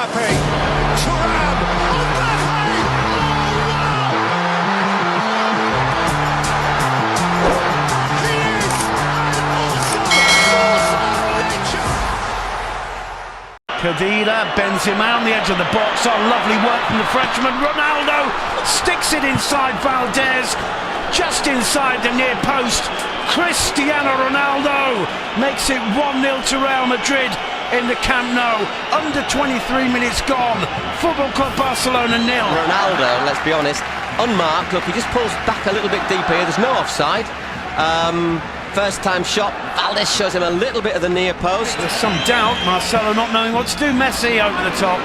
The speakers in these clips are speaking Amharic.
Mbappe. Thuram. Mbappe! He is an awesome force of nature. Khedira, Benzema on the edge of the box. Oh, lovely work from the Frenchman. Ronaldo sticks it inside Valdés, just inside the near post. Cristiano Ronaldo makes it 1-0 to Real Madrid in the Camp Nou. Under 23 minutes gone. Football Club Barcelona nil. Ronaldo, let's be honest, unmarked. Look, he just pulls back a little bit deeper here. There's no offside. First time shot. Valdés shows him a little bit of the near post. There's some doubt. Marcelo not knowing what to do. Messi over the top.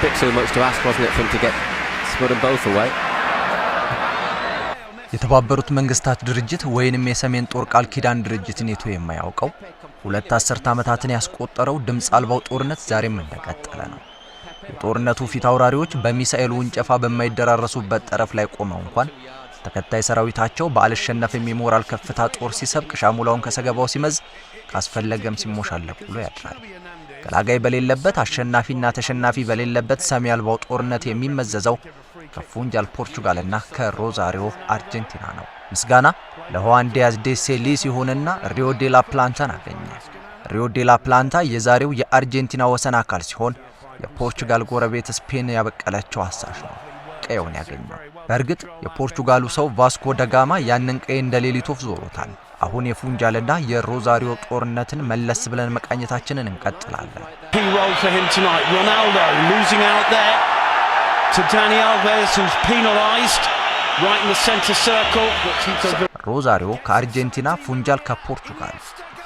Bit too much to ask, wasn't it, for him to get to put them both away? የተባበሩት መንግስታት ድርጅት ወይንም የሰሜን ጦር ቃል ኪዳን ድርጅት ኔቶ የማያውቀው 2 አስርት ዓመታትን ያስቆጠረው ድምፅ አልባው ጦርነት ዛሬም እንደቀጠለ ነው። የጦርነቱ ፊት አውራሪዎች በሚሳኤል ውንጨፋ በማይደራረሱበት ጠረፍ ላይ ቆመው እንኳን ተከታይ ሰራዊታቸው በአልሸነፍም የሞራል ከፍታ ጦር ሲሰብቅ፣ ሻሙላውን ከሰገባው ሲመዝ፣ ካስፈለገም ሲሞሻለቅ ውሎ ያድራል። ገላጋይ በሌለበት፣ አሸናፊና ተሸናፊ በሌለበት ሰሚ አልባው ጦርነት የሚመዘዘው ከፉንጃል ፖርቹጋልና ከሮዛሪዮ አርጀንቲና ነው። ምስጋና ለሁዋን ዲያዝ ዴ ሴሊስ ይሁንና ሪዮ ዴ ላ ፕላንታን አገኘ። ሪዮ ዴ ላ ፕላንታ የዛሬው የአርጀንቲና ወሰን አካል ሲሆን የፖርቹጋል ጎረቤት ስፔን ያበቀለችው አሳሽ ነው ቀየውን ያገኘው። በእርግጥ የፖርቹጋሉ ሰው ቫስኮ ደጋማ ያንን ቀዬ እንደ ሌሊት ወፍ ዞሮታል። አሁን የፉንጃልና የሮዛሪዮ ጦርነትን መለስ ብለን መቃኘታችንን እንቀጥላለን። Key role for him tonight. Ronaldo losing out there to Dani Alves, who's penalised right in the centre circle. ሮዛሪዮ ከአርጀንቲና፣ ፉንጃል ከፖርቹጋል።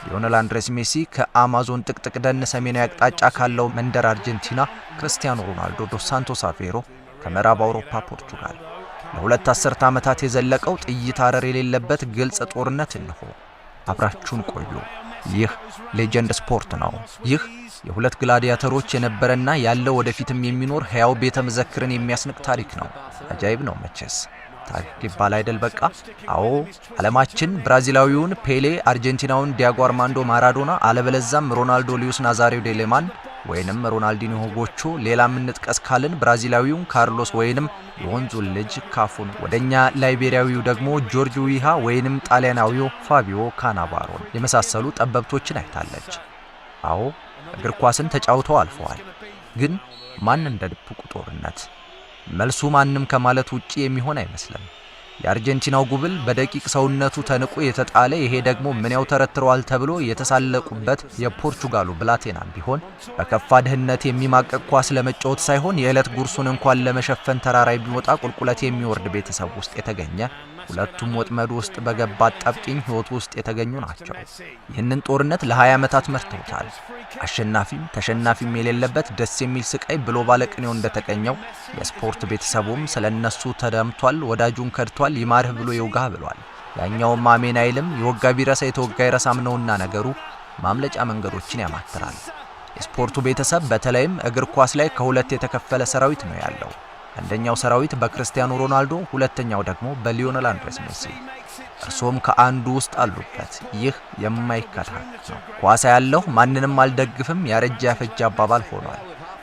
ሊዮኔል አንድሬስ ሜሲ ከአማዞን ጥቅጥቅ ደን ሰሜናዊ አቅጣጫ ካለው መንደር አርጀንቲና፣ ክርስቲያኖ ሮናልዶ ዶስ ሳንቶስ አቬሮ ከምዕራብ አውሮፓ ፖርቹጋል። ለ2 አስርተ ዓመታት የዘለቀው ጥይት አረር የሌለበት ግልጽ ጦርነት እነሆ። አብራችሁን ቆዩ። ይህ ሌጀንድ ስፖርት ነው። ይህ የሁለት ግላዲያተሮች የነበረና ያለው ወደፊትም የሚኖር ሕያው ቤተ መዘክርን የሚያስንቅ ታሪክ ነው። አጃይብ ነው መቼስ ታሪክ ሊባል አይደል በቃ። አዎ፣ ዓለማችን ብራዚላዊውን ፔሌ፣ አርጀንቲናውን ዲያጎ አርማንዶ ማራዶና፣ አለበለዛም ሮናልዶ ሉዊስ ናዛሪዮ ዴሌማን ወይንም ሮናልዲኒሆ ጎቾ፣ ሌላም እንጥቀስ ካልን ብራዚላዊውን ካርሎስ ወይንም የወንዙን ልጅ ካፉን፣ ወደኛ ላይቤሪያዊው ደግሞ ጆርጅ ዊሃ ወይንም ጣሊያናዊው ፋቢዮ ካናቫሮን የመሳሰሉ ጠበብቶችን አይታለች። አዎ፣ እግር ኳስን ተጫውተው አልፈዋል። ግን ማን እንደ ድብቁ ጦርነት? መልሱ ማንም ከማለት ውጪ የሚሆን አይመስልም። የአርጀንቲናው ጉብል በደቂቅ ሰውነቱ ተንቆ የተጣለ፣ ይሄ ደግሞ ምን ያውተረትረዋል ተብሎ የተሳለቁበት የፖርቹጋሉ ብላቴናም ቢሆን በከፋ ድህነት የሚማቀቅ፣ ኳስ ለመጫወት ሳይሆን የዕለት ጉርሱን እንኳን ለመሸፈን ተራራ የሚወጣ ቁልቁለት የሚወርድ ቤተሰብ ውስጥ የተገኘ፣ ሁለቱም ወጥመድ ውስጥ በገባ አጣብቂኝ ሕይወት ውስጥ የተገኙ ናቸው። ይህንን ጦርነት ለ20 ዓመታት መርተውታል። አሸናፊም ተሸናፊም የሌለበት ደስ የሚል ስቃይ ብሎ ባለቅኔው እንደተቀኘው የስፖርት ቤተሰቡም ስለ እነሱ ተደምቷል። ወዳጁን ከድቷል፣ ይማርህ ብሎ ይውጋህ ብሏል። ያኛውም አሜን አይልም። የወጋ ቢረሳ የተወጋ አይረሳም ነውና ነገሩ ማምለጫ መንገዶችን ያማትራል። የስፖርቱ ቤተሰብ በተለይም እግር ኳስ ላይ ከሁለት የተከፈለ ሰራዊት ነው ያለው። አንደኛው ሰራዊት በክርስቲያኖ ሮናልዶ፣ ሁለተኛው ደግሞ በሊዮኔል አንድሬስ ሜሲ። እርሶም ከአንዱ ውስጥ አሉበት። ይህ የማይካድ ሀቅ ነው። ኳስ ያለሁ ማንንም አልደግፍም ያረጀ ያፈጀ አባባል ሆኗል።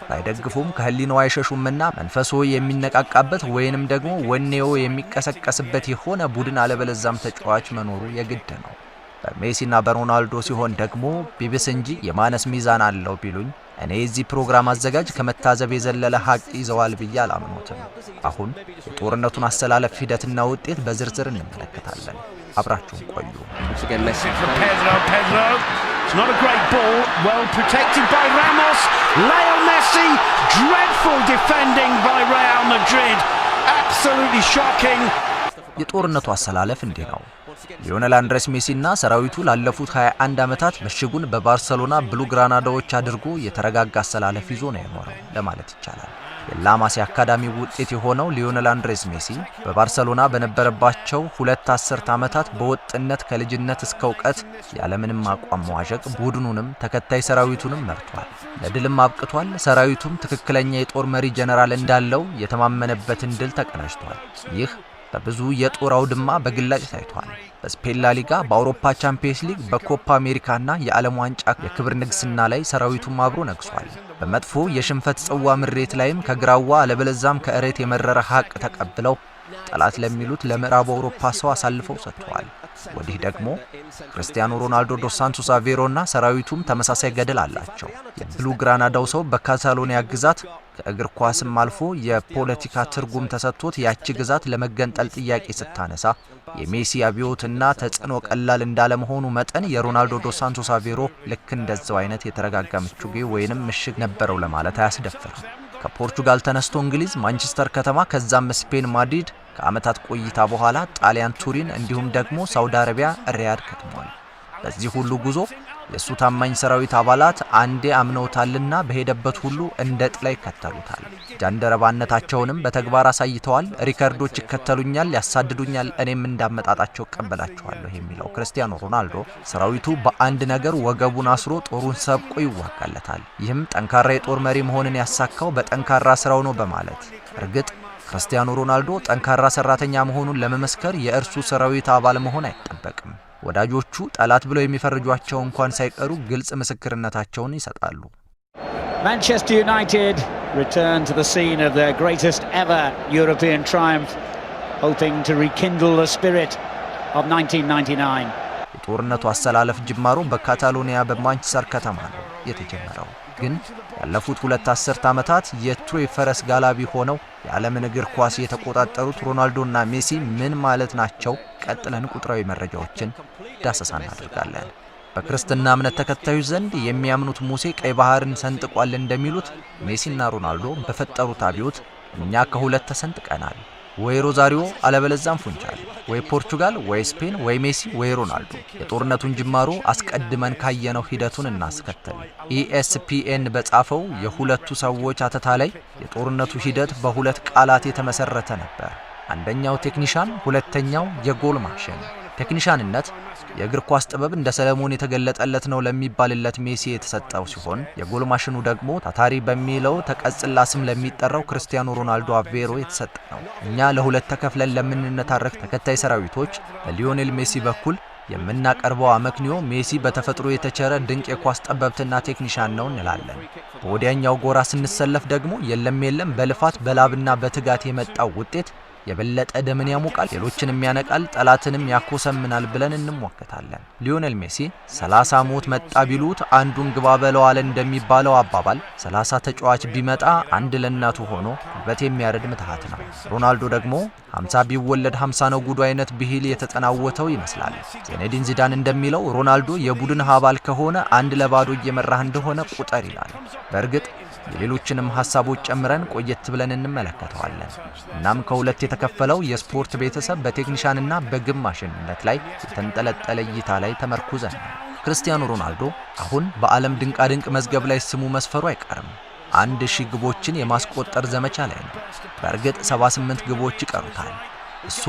ባይደግፉም ከህሊናው አይሸሹምና መንፈሶ የሚነቃቃበት ወይንም ደግሞ ወኔው የሚቀሰቀስበት የሆነ ቡድን አለበለዛም ተጫዋች መኖሩ የግድ ነው። በሜሲና በሮናልዶ ሲሆን ደግሞ ቢብስ እንጂ የማነስ ሚዛን አለው ቢሉኝ እኔ የዚህ ፕሮግራም አዘጋጅ ከመታዘብ የዘለለ ሀቅ ይዘዋል ብዬ አላምኖትም። አሁን የጦርነቱን አሰላለፍ ሂደትና ውጤት በዝርዝር እንመለከታለን። አብራችሁን ቆዩ። Once again, Messi. For Pedro, Pedro. It's not a great ball. Well protected by Ramos. Leo Messi. Dreadful defending by Real Madrid. Absolutely shocking. የጦርነቱ አሰላለፍ እንዲህ ነው። ሊዮኔል አንድሬስ ሜሲና ሰራዊቱ ላለፉት 21 ዓመታት ምሽጉን በባርሰሎና ብሉ ግራናዳዎች አድርጎ የተረጋጋ አሰላለፍ ይዞ ነው የኖረው ለማለት ይቻላል። የላማሲያ አካዳሚ ውጤት የሆነው ሊዮኔል አንድሬስ ሜሲ በባርሰሎና በነበረባቸው 2 አስርት ዓመታት በወጥነት ከልጅነት እስከ እውቀት ያለምንም አቋም መዋዠቅ ቡድኑንም ተከታይ ሰራዊቱንም መርቷል። ለድልም አብቅቷል። ሰራዊቱም ትክክለኛ የጦር መሪ ጀነራል እንዳለው የተማመነበትን ድል ተቀዳጅቷል። ይህ በብዙ የጦር አውድማ በግላጭ ታይቷል። በስፔን ላሊጋ፣ በአውሮፓ ቻምፒየንስ ሊግ፣ በኮፓ አሜሪካና የዓለም ዋንጫ የክብር ንግስና ላይ ሰራዊቱም አብሮ ነግሷል። በመጥፎ የሽንፈት ጽዋ ምሬት ላይም ከግራዋ አለበለዛም ከእሬት የመረረ ሀቅ ተቀብለው ጠላት ለሚሉት ለምዕራብ አውሮፓ ሰው አሳልፈው ሰጥተዋል። ወዲህ ደግሞ ክርስቲያኖ ሮናልዶ ዶስ ሳንቶስ አቬሮና ሰራዊቱም ተመሳሳይ ገድል አላቸው። የብሉ ግራናዳው ሰው በካታሎኒያ ግዛት ከእግር ኳስም አልፎ የፖለቲካ ትርጉም ተሰጥቶት ያቺ ግዛት ለመገንጠል ጥያቄ ስታነሳ የሜሲ አብዮትና ተጽዕኖ ቀላል እንዳለመሆኑ መጠን የሮናልዶ ዶስ ሳንቶስ አቬሮ ልክ እንደዛው አይነት የተረጋጋ ምቹጌ ወይንም ምሽግ ነበረው ለማለት አያስደፍርም። ከፖርቱጋል ተነስቶ እንግሊዝ ማንቸስተር ከተማ፣ ከዛም ስፔን ማድሪድ፣ ከዓመታት ቆይታ በኋላ ጣሊያን ቱሪን እንዲሁም ደግሞ ሳውዲ አረቢያ ሪያድ ከትሟል። በዚህ ሁሉ ጉዞ የእሱ ታማኝ ሰራዊት አባላት አንዴ አምነውታልና በሄደበት ሁሉ እንደ ጥላ ይከተሉታል። ጃንደረባነታቸውንም በተግባር አሳይተዋል። ሪከርዶች ይከተሉኛል፣ ያሳድዱኛል፣ እኔም እንዳመጣጣቸው እቀበላቸዋለሁ የሚለው ክርስቲያኖ ሮናልዶ ሰራዊቱ በአንድ ነገር ወገቡን አስሮ ጦሩን ሰብቆ ይዋጋለታል። ይህም ጠንካራ የጦር መሪ መሆንን ያሳካው በጠንካራ ስራው ነው በማለት። እርግጥ ክርስቲያኖ ሮናልዶ ጠንካራ ሰራተኛ መሆኑን ለመመስከር የእርሱ ሰራዊት አባል መሆን አይጠበቅም። ወዳጆቹ ጠላት ብለው የሚፈርጇቸው እንኳን ሳይቀሩ ግልጽ ምስክርነታቸውን ይሰጣሉ። Manchester United return to the scene of their greatest ever European triumph, hoping to rekindle the spirit of 1999. የጦርነቱ አሰላለፍ ጅማሮ በካታሎኒያ በማንቸስተር ከተማ ነው የተጀመረው። ግን ያለፉት 2 አስርት ዓመታት የትሮይ ፈረስ ጋላቢ ሆነው የዓለምን እግር ኳስ የተቆጣጠሩት ሮናልዶና ሜሲ ምን ማለት ናቸው? ቀጥለን ቁጥራዊ መረጃዎችን ዳሰሳ እናደርጋለን። በክርስትና እምነት ተከታዮች ዘንድ የሚያምኑት ሙሴ ቀይ ባህርን ሰንጥቋል እንደሚሉት ሜሲና ሮናልዶ በፈጠሩት አብዮት እኛ ከሁለት ተሰንጥቀናል። ወይ ሮዛሪዮ አለበለዛም ፉንቻል፣ ወይ ፖርቹጋል፣ ወይ ስፔን፣ ወይ ሜሲ፣ ወይ ሮናልዶ። የጦርነቱን ጅማሮ አስቀድመን ካየነው ሂደቱን እናስከትል። ESPN በጻፈው የሁለቱ ሰዎች ሐተታ ላይ የጦርነቱ ሂደት በሁለት ቃላት የተመሰረተ ነበር። አንደኛው ቴክኒሻን፣ ሁለተኛው የጎል ማሽን። ቴክኒሻንነት የእግር ኳስ ጥበብ እንደ ሰለሞን የተገለጠለት ነው ለሚባልለት ሜሲ የተሰጠው ሲሆን የጎል ማሽኑ ደግሞ ታታሪ በሚለው ተቀጽላ ስም ለሚጠራው ክርስቲያኖ ሮናልዶ አቬሮ የተሰጠ ነው። እኛ ለሁለት ተከፍለን ለምንነታረክ ተከታይ ሰራዊቶች በሊዮኔል ሜሲ በኩል የምናቀርበው አመክንዮ ሜሲ በተፈጥሮ የተቸረ ድንቅ የኳስ ጠበብትና ቴክኒሻን ነው እንላለን። በወዲያኛው ጎራ ስንሰለፍ ደግሞ የለም የለም፣ በልፋት በላብና በትጋት የመጣው ውጤት የበለጠ ደምን ያሞቃል፣ ሌሎችንም ያነቃል፣ ጠላትንም ያኮሰምናል ብለን እንሟገታለን። ሊዮኔል ሜሲ 30 ሞት መጣ ቢሉት አንዱን ግባ በለው አለ እንደሚባለው አባባል 30 ተጫዋች ቢመጣ አንድ ለእናቱ ሆኖ ጉልበት የሚያረድ ምትሃት ነው። ሮናልዶ ደግሞ 50 ቢወለድ 50 ነው ጉዱ አይነት ብሂል የተጠናወተው ይመስላል። ዚኔዲን ዚዳን እንደሚለው ሮናልዶ የቡድን አባል ከሆነ 1-0 እየመራህ እንደሆነ ቁጠር ይላል። በእርግጥ የሌሎችንም ሀሳቦች ጨምረን ቆየት ብለን እንመለከተዋለን። እናም ከሁለት የተከፈለው የስፖርት ቤተሰብ በቴክኒሻንና በግብ ማሽንነት ላይ የተንጠለጠለ እይታ ላይ ተመርኩዘን ነው። ክርስቲያኖ ሮናልዶ አሁን በዓለም ድንቃድንቅ መዝገብ ላይ ስሙ መስፈሩ አይቀርም። 1000 ግቦችን የማስቆጠር ዘመቻ ላይ ነው። በእርግጥ 78 ግቦች ይቀሩታል። እሱ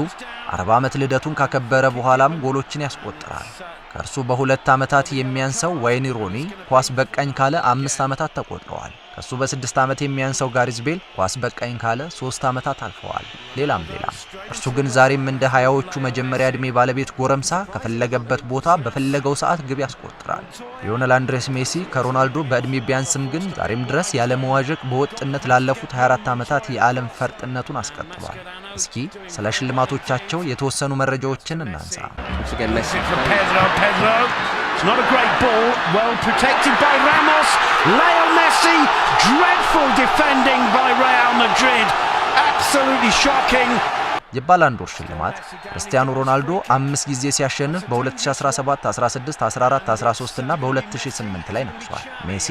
40 ዓመት ልደቱን ካከበረ በኋላም ጎሎችን ያስቆጥራል። ከእርሱ በ2 ዓመታት የሚያንሰው ዋይኒ ሮኒ ኳስ በቃኝ ካለ 5 ዓመታት ተቆጥረዋል። ከእሱ በ6 ዓመት የሚያንሰው ጋሪዝ ቤል ኳስ በቃኝ ካለ 3 ዓመታት አልፈዋል። ሌላም ሌላም። እርሱ ግን ዛሬም እንደ 20ዎቹ መጀመሪያ ዕድሜ ባለቤት ጎረምሳ ከፈለገበት ቦታ በፈለገው ሰዓት ግብ ያስቆጥራል። ሊዮኔል አንድሬስ ሜሲ ከሮናልዶ በዕድሜ ቢያንስም ግን ዛሬም ድረስ ያለመዋዠቅ በወጥነት ላለፉት 24 ዓመታት የዓለም ፈርጥነቱን አስቀጥሏል። እስኪ ስለ ሽልማቶቻቸው የተወሰኑ መረጃዎችን እናንሳ። Once again, Messi. For Pedro, Pedro. It's not a great ball. Well protected by Ramos. Leo Messi. Dreadful defending by Real Madrid. Absolutely shocking. የባላንዶር ሽልማት ክርስቲያኖ ሮናልዶ አምስት ጊዜ ሲያሸንፍ በ2017፣ 16፣ 14፣ 13 እና በ2008 ላይ ነግሷል። ሜሲ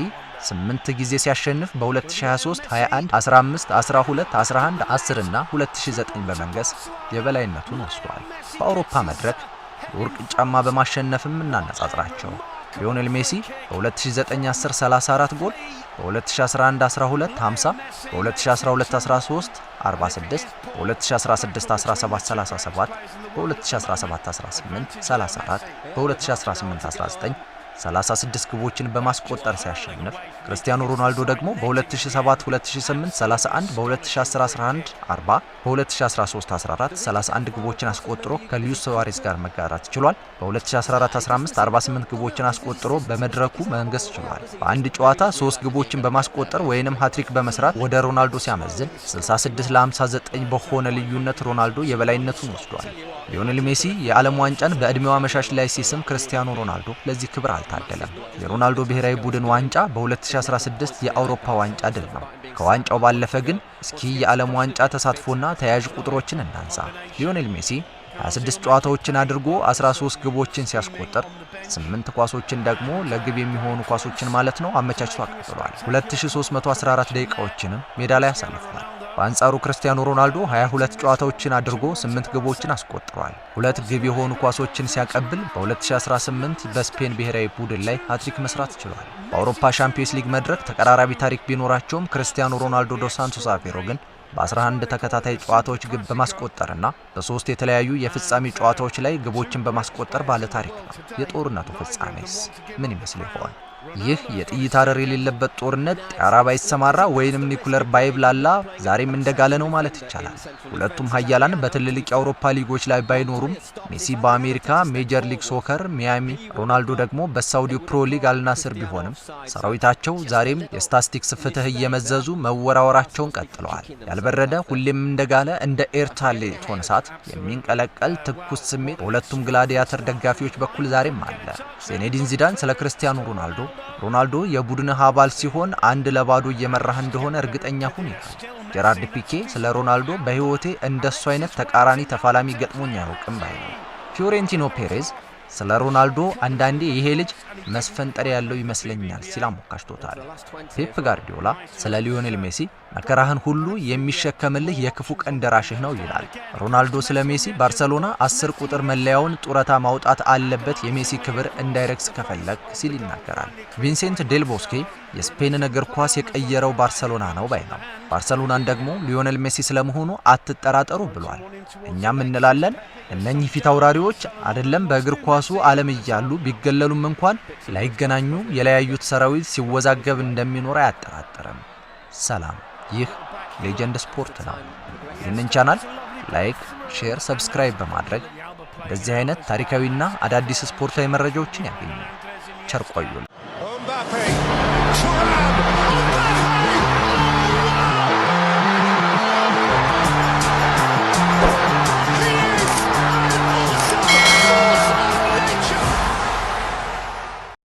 ስምንት ጊዜ ሲያሸንፍ በ2023፣ 21፣ 15፣ 12፣ 11፣ 10 እና 2009 በመንገስ የበላይነቱን ወስዷል። በአውሮፓ መድረክ የወርቅ ጫማ በማሸነፍም እናነጻጽራቸው። ሊዮኔል ሜሲ በ2009-10 34 ጎል፣ በ2011 12 50፣ በ2012 13 46፣ በ2016 17 37፣ በ2017 18 34፣ በ2018 19 36 ግቦችን በማስቆጠር ሲያሸንፍ፣ ክርስቲያኖ ሮናልዶ ደግሞ በ2007-2008 31፣ በ2010-11 40፣ በ2013-14 31 ግቦችን አስቆጥሮ ከሉዊስ ሱዋሬዝ ጋር መጋራት ችሏል። በ2014-15 48 ግቦችን አስቆጥሮ በመድረኩ መንገስ ችሏል። በአንድ ጨዋታ ሶስት ግቦችን በማስቆጠር ወይንም ሃትሪክ በመስራት ወደ ሮናልዶ ሲያመዝን 66 ለ59 በሆነ ልዩነት ሮናልዶ የበላይነቱን ወስዷል። ሊዮኔል ሜሲ የዓለም ዋንጫን በዕድሜው አመሻሽ ላይ ሲስም፣ ክርስቲያኖ ሮናልዶ ለዚህ ክብር አልታደለም። የሮናልዶ ብሔራዊ ቡድን ዋንጫ በ2016 የአውሮፓ ዋንጫ ድል ነው። ከዋንጫው ባለፈ ግን እስኪ የዓለም ዋንጫ ተሳትፎና ተያያዥ ቁጥሮችን እናንሳ። ሊዮኔል ሜሲ 26 ጨዋታዎችን አድርጎ 13 ግቦችን ሲያስቆጥር፣ 8 ኳሶችን ደግሞ፣ ለግብ የሚሆኑ ኳሶችን ማለት ነው፣ አመቻችቶ አቀብሏል። 2314 ደቂቃዎችንም ሜዳ ላይ አሳልፏል። በአንጻሩ ክርስቲያኖ ሮናልዶ 22 ጨዋታዎችን አድርጎ 8 ግቦችን አስቆጥሯል። ሁለት ግብ የሆኑ ኳሶችን ሲያቀብል በ2018 በስፔን ብሔራዊ ቡድን ላይ ሃትሪክ መስራት ችሏል። በአውሮፓ ሻምፒዮንስ ሊግ መድረክ ተቀራራቢ ታሪክ ቢኖራቸውም፣ ክርስቲያኖ ሮናልዶ ዶስ ሳንቶስ አቬሮ ግን በ11 ተከታታይ ጨዋታዎች ግብ በማስቆጠርና በሶስት የተለያዩ የፍጻሜ ጨዋታዎች ላይ ግቦችን በማስቆጠር ባለ ታሪክ ነው። የጦርነቱ ፍጻሜስ ምን ይመስል ይሆን? ይህ የጥይት አረር የሌለበት ጦርነት ጢያራ ባይሰማራ ወይንም ኒኩለር ባይብላላ ዛሬም እንደጋለ ነው ማለት ይቻላል። ሁለቱም ሀያላን በትልልቅ የአውሮፓ ሊጎች ላይ ባይኖሩም፣ ሜሲ በአሜሪካ ሜጀር ሊግ ሶከር ሚያሚ፣ ሮናልዶ ደግሞ በሳውዲ ፕሮ ሊግ አልናስር ቢሆንም፣ ሰራዊታቸው ዛሬም የስታስቲክስ ፍትህ እየመዘዙ መወራወራቸውን ቀጥለዋል። ያልበረደ፣ ሁሌም እንደጋለ፣ እንደ ኤርታሌ ቶን እሳት የሚንቀለቀል ትኩስ ስሜት በሁለቱም ግላዲያተር ደጋፊዎች በኩል ዛሬም አለ። ዚኔዲን ዚዳን ስለ ክርስቲያኖ ሮናልዶ "ሮናልዶ የቡድንህ አባል ሲሆን 1-0 እየመራህ እንደሆነ እርግጠኛ ሁን" ይላል። ጀራርድ ፒኬ ስለ ሮናልዶ "በሕይወቴ እንደሱ አይነት ተቃራኒ ተፋላሚ ገጥሞኝ አያውቅም" ባይ ነው። ፊዮሬንቲኖ ፔሬዝ ስለ ሮናልዶ "አንዳንዴ ይሄ ልጅ መስፈንጠሪያ ያለው ይመስለኛል" ሲል አሞካሽቶታል። ፔፕ ጋርዲዮላ ስለ ሊዮኔል ሜሲ "መከራህን ሁሉ የሚሸከምልህ የክፉ ቀን ደራሽህ ነው" ይላል። ሮናልዶ ስለ ሜሲ "ባርሰሎና 10 ቁጥር መለያውን ጡረታ ማውጣት አለበት የሜሲ ክብር እንዳይረክስ ከፈለግ" ሲል ይናገራል። ቪንሴንት ዴል ቦስኬ "የስፔንን እግር ኳስ የቀየረው ባርሰሎና ነው" ባይ ነው። ባርሰሎናን ደግሞ ሊዮኔል ሜሲ ስለመሆኑ አትጠራጠሩ ብሏል። እኛም እንላለን፣ እነኚህ ፊት አውራሪዎች አይደለም በእግር ኳሱ ዓለም እያሉ ቢገለሉም እንኳን ላይገናኙ የለያዩት ሰራዊት ሲወዛገብ እንደሚኖር አያጠራጥርም። ሰላም፣ ይህ ሌጀንድ ስፖርት ነው። ይህንን ቻናል like፣ share፣ subscribe በማድረግ እንደዚህ አይነት ታሪካዊና አዳዲስ ስፖርታዊ መረጃዎችን ያገኙ። ቸር ቆዩን። Mbappe.